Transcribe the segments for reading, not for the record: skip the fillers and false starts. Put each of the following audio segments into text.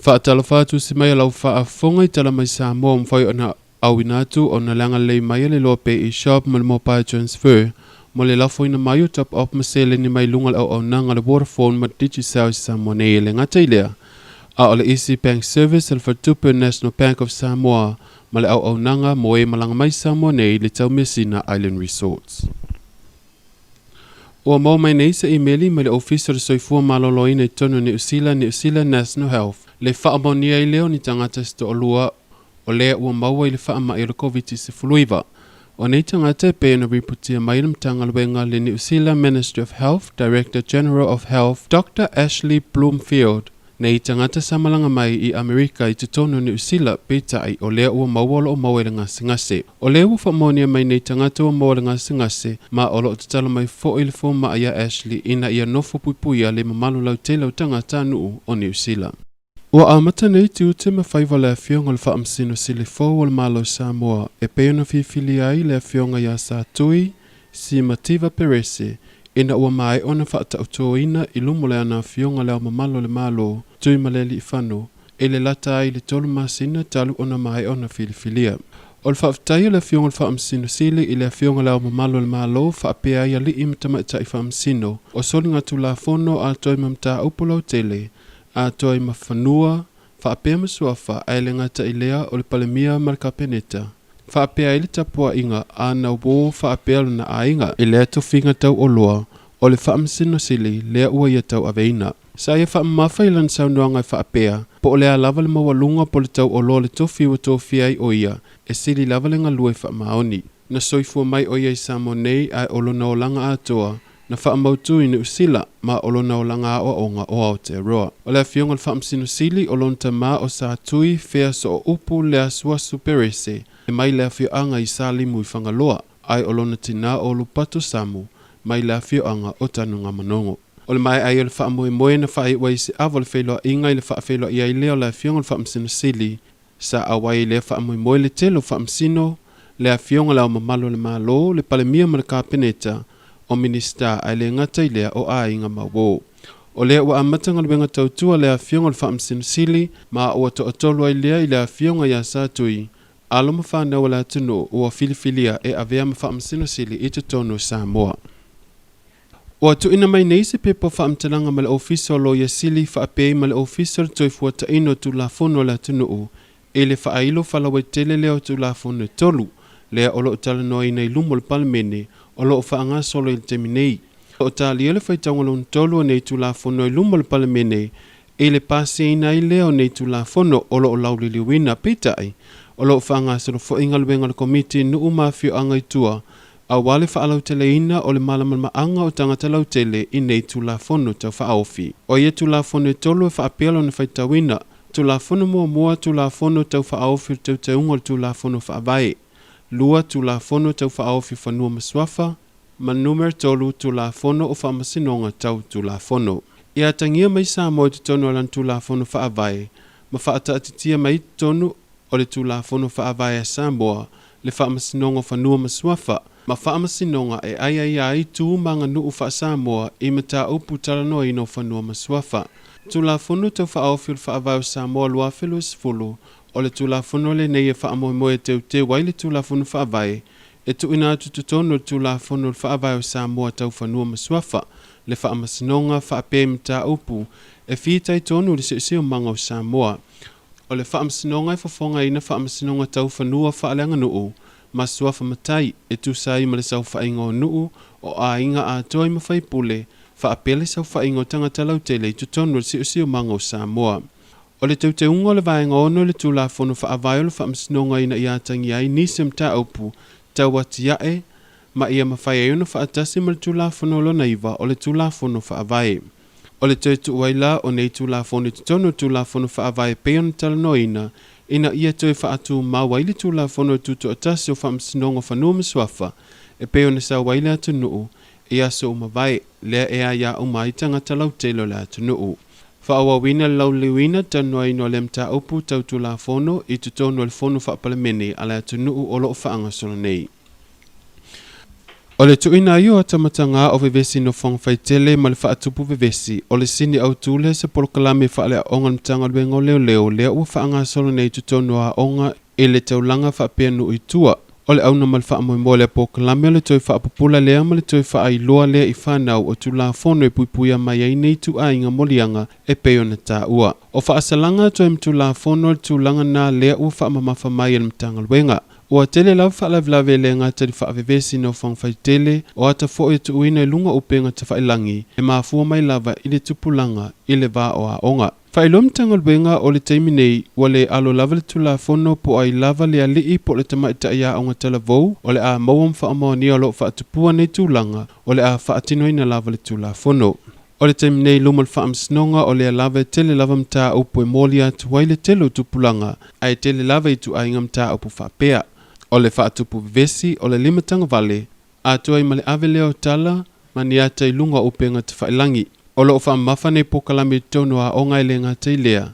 Faatalofa atu se mai lau faafofoga i tala mai Samoa ua mafai ona auina atu ona le agalelei mai a le Loa Pay eShop ma le Mobile Transfer mo le lafoina mai o top up ma seleni mai luga o le auaunaga a le Vodafone ma le Digicel i Samoa nei. E le gata i lea, a o le Easy Bank Service a le Faletupe o le National Bank of Samoa ma le auaunaga mo e malaga mai Samoa nei i le Taumeasina Island Resorts. Ua maua mai nei se imeli mai le Ofisa o le Soifua Maloloina i totonu o Niu Sila, New Zealand National Health, le faamaonia ai lea o ni tagata se toalua o lea ua maua i le faamai o le Koviti-19. O nei tagata e pei ona ripotia mai e le Matagaluega le Niu Sila Ministry of Health Director General of Health Doctor Ashley Bloomfield, Nei tagata sa malaga mai i Amerika i totonu o Niu Sila, peitai, o lea ua maua o lo o maua i le gasegase. O lea ua faamaonia mai nei tagata ua maua i le gasegase, ma o lo o tatalo mai foi le fomaʻi a Ashley ina ia nofo puipuia le mamalu lautele o tagatanuu o Niu Sila. Ua amata nei tiute ma faiva le Afioga o le Faamasino Sili fou o le Malo o Samoa e pei ona fifilia ai le Afioga ia Satui Simativa Perese ina ua maea ona faataotoina i luma o le ana Afioga Le Ao Mamalu o le Malo, Tuimalealiifano, i le lata ai i le tolu masina talu ona maea ona filifilia. O le faafetai a le Afioga i le Faamasino Sili i le Afioga Le Ao Mamalu o le Malo faapea ai alii ma tamaitai faamasino o soligatulafono atoa i ma mataupu lautele atoa i ma fanua faapea ma suafa ae le gata i lea o le Palemia ma le Kapeneta. Faapea ai le tapuaiga a na uō faapea lona aiga i lea tofiga tauoloa o le Faamasino Sili lea ua ia tauaveina. Sa ia faamamafa i lana saunoaga e faapea, po o le a lava le maualuga po o le tauoloa o le tofi ua tofia ai o ia, e sili lava le galue faamaoni. Na soifua mai o ia i Samoa nei ae o lona olaga atoa na faamautu i Niu Sila ma o lona olaga aoaoga o Aotearoa. O le Afioga o le Faamasino Sili o lona tama o Sa Tui Fea Sooupu Leasuasu Perese mai le afioaga i Salimu i Fagaloa, ae o lona tinā o Lupato Samu mai le afioaga o Tanugamanono. O le maea ai o le faamoemoe na faaiu ai se ava o le feiloaiga i le faafeiloai ai lea o le Afioga o le Faamasino Sili Sa auai i lea faamoemoe le tele o faamasino, le Afioga Le Ao Mamalu o le Malo, le Palemia ma le Kapeneta, o Minisita ae le gata i lea o aiga ma uo. O lea ua amata galuega tautua le Afioga o le Faamasino Sili ma ua toatolu ai lea i le Afioga ia Satui, alo ma fanau a le atunuu ua filifilia e avea ma Faamasino Sili i totonu o Samoa. Ua tuuina mai nei se pepa faamatalaga ma le Ofisa o Loia Sili faapea ma le Ofisa o le Toefuataiga o Tulafono a le atunuu i le faailo faalauaitele lea o Tulafono e tolu lea o lo o talanoaina i luma o le Palemene o lo o faagasolo i le taimi nei. O lo o talia le faitauga lona tolu o nei Tulafono i luma o le Palemene i le pasiaina ai lea o nei Tulafono o lo o lauliliuina, peitai, o lo o faagasolo foi galuega a le Komiti i nuu ma afioaga i tua aua le faalauteleina o le malamalamaaga o tagata lautele i nei Tulafono Tau Faaofi. O ia Tulafono e tolu e faapea lona faitauina, Tulafono Muamua, Tulafono Tau Faaofi o le Teuteuga o le Tulafono Faavae, Lua, Tulafono Tau Faaofi o Fanua ma Suafa, ma Numera Tolu, Tulafono o Faamasinoga Tau Tulafono. Ia atagia mai Samoa i totonu o lana Tulafono Faavae ma faataatitia mai i totonu o le Tulafono Faavae a Samoa le Faamasinoga o Fanua ma Suafa ma faamasinoga e aiaia ai tu ma aganuu faa-Samoa i mataupu talanoaina o fanua ma suafa. Tulafono Tau Faaofi o le Faavae o Samoa 2020, O le Tulafono lenei e faamoemoe e teuteu ai le Tulafono Faavae e tuuina atu i totonu o le Tulafono o le Faavae o Samoa Tau Fanua ma Suafa, le Faamasinoga faapea i mataupu e fitaitonu i le siosiomaga o Samoa. O le Faamasinoga e fofogaina faamasinoga tau fanua faaleaganuu ma suafa matai e tusa ai ma le saofaiga o nuu o aiga atoa i ma faipule faapea le saofaiga o tagata lautele i totonu o le siosiomaga o Samoa. O le teuteuga o le Vaega 6 i le Tulafono Faavae o le Faamasinoga ina ia atagia ai nisi o mataupu tau atiae ma ia mafai ai ona faatasi ma le Tulafono Lona 9 o le Tulafono Faavae. O le toe tuu ai la o nei Tulafono i totonu o le Tulafono Faavae e pei ona talanoaina, ina ia toe faatumau ai le Tulafono Tutoatasi o Faamasinoga o Fanua ma Suafa e pei ona sau ai le atunuu i aso ua mavae, lea e aia uma ai tagata lautele o le atunuu. Faaauauina le lauliliuina talanoaina o lea mataupu tau Tulafono i totonu o le Fono Faa-Palemene a le atunuu o lo o faagasolo nei. O le tuuina ai o ata matagā o vevesi i nofoaga faitele ma le faatupu vevesi, o le sini autū lea o se polokalame faaleaoaoga a le Matagaluega o Leoleo lea ua faagasolo nei i totonu o aoga i le taulaga faapea nuu i tua. O le auga ma le faamoemoe o lea polokalame o le toe faapupula lea ma le toe faailoa lea i fanau o Tulafono e puipuia mai ai nei ituaiga moliaga e pei ona taua. O faasalaga toe ma Tulafono o le tulaga na lea ua faamamafa mai e le Matagaluega. Ua tele lava faalavelave e le gata i le faavevesi i nofoaga faitele, o ata foi e tuuina i luga o upega tafailagi, e mafua mai lava i le tupulaga i le va o aoga. Faailoa Matagaluega o le taimi nei, ua le alo lava le Tulafono po o ai lava le alii po o le tamaitai aoga talavou o le a maua ma faamaonia o lo o faatupua nei tulaga, o le a faatinoina lava le Tulafono. O le taimi nei i luma o le Faamasinoga, o lea lava e tele lava mataupu e molia atu ai le tele o tupulaga, ae tele lava ituaiga mataupu faapea. O le faatupu vevesi, o le limatagavale, atoa ai ma le ave lea o tala ma ni ata i luga o upega tafailagi. O lo o faamamafa nei polokalame i totonu o aoga e le gata i lea,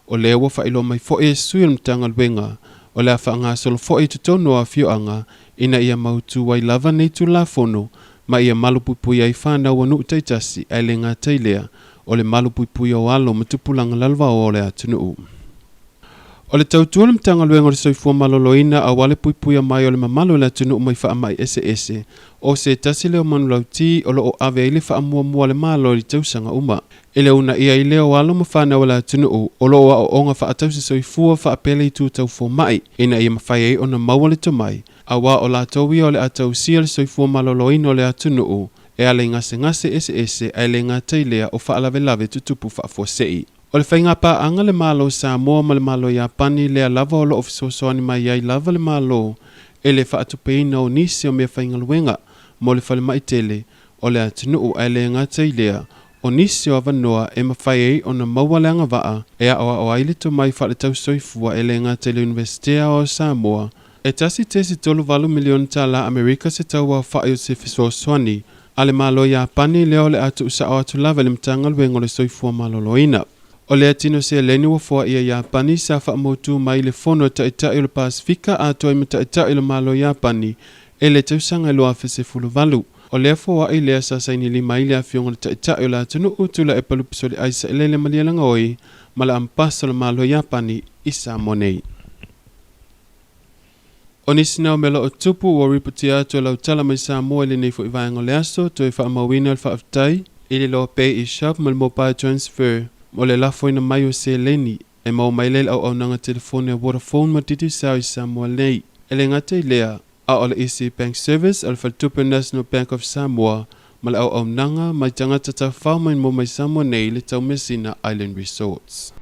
o lea ua faailoa mai foi e sui o le Matagaluega, o le a faagasolo foi i totonu o afioaga ina ia mautu ai lava nei Tulafono ma ia malupuipuia ai fanau a nuu taitasi ae le gata i lea, o le malupuipuia o alo ma tupulaga lalovaoa o le atunuu. O le tautua a le Matagaluega o le Soifua Maloloina aua le puipuia mai o le mamalu o le atunuu mai faamai eseese, o se tasi lea o manulauti o lo o ave ai le faamuamua a le Malo i tausaga uma. I le uunaia ai lea o alo ma fanau a le atunuu o lo o aooga faatausi soifua faapea le itu tau fomai ina ia mafai ai ona maua le tomai, aua o latou ia o le a tausia le soifua maloloina o le atunuu e ala i gasegase eseese ae le gata i lea o faalavelave tutupu faafuasei. O le faiga paaga a le Malo o Samoa ma le Malo o Iapani lea lava o lo o fesoasoani mai ai lava le Malo i le faatupeina o nisi o meafaigaluega mo le falemai tele o le atunuu ae le gata i lea o nisi o avanoa e mafai ai ona maua le agavaa e aoao ai le tomai faaletausoifua e le gata i le Iunivesite Aoao o Samoa. E 1.38 miliona tālā Amerika se tau aofai o se fesoasoani a le Malo o Iapani lea o le a tuusao atu lava i le Matagaluega o le Soifua Maloloina. O lea tino seleni ua foaia i Iapani sa faamautu mai i le Fono a Taitai o le Pasefika atoa ai ma Taitai o le Malo o Iapani i le tausaga e 2018. O lea foai lea sa sainilima ai le afioga i le Taitai o le atunuu Tuilaepa Lupesoliai Sailele Malielegaoi ma le Amepasa o le Malo o Iapani i Samoa nei. O nisi na o mea o lo o tupu ua ripotia atu e lautala mai Samoa i lenei foi vaega o le aso, toe faamauina le faafetai i le Loa Pay eShop ma le Mobile Transfer mo le lafoina mai o seleni e maua mai lea i le auaunaga telefoni a Vodafone ma Digicel i Samoa nei. E le gata i lea, a o le Easy Bank Service a le faletupe National Bank of Samoa ma le auaunaga mai tagata tafafao maimoa mai Samoa nei i le Taumeasina Island Resorts.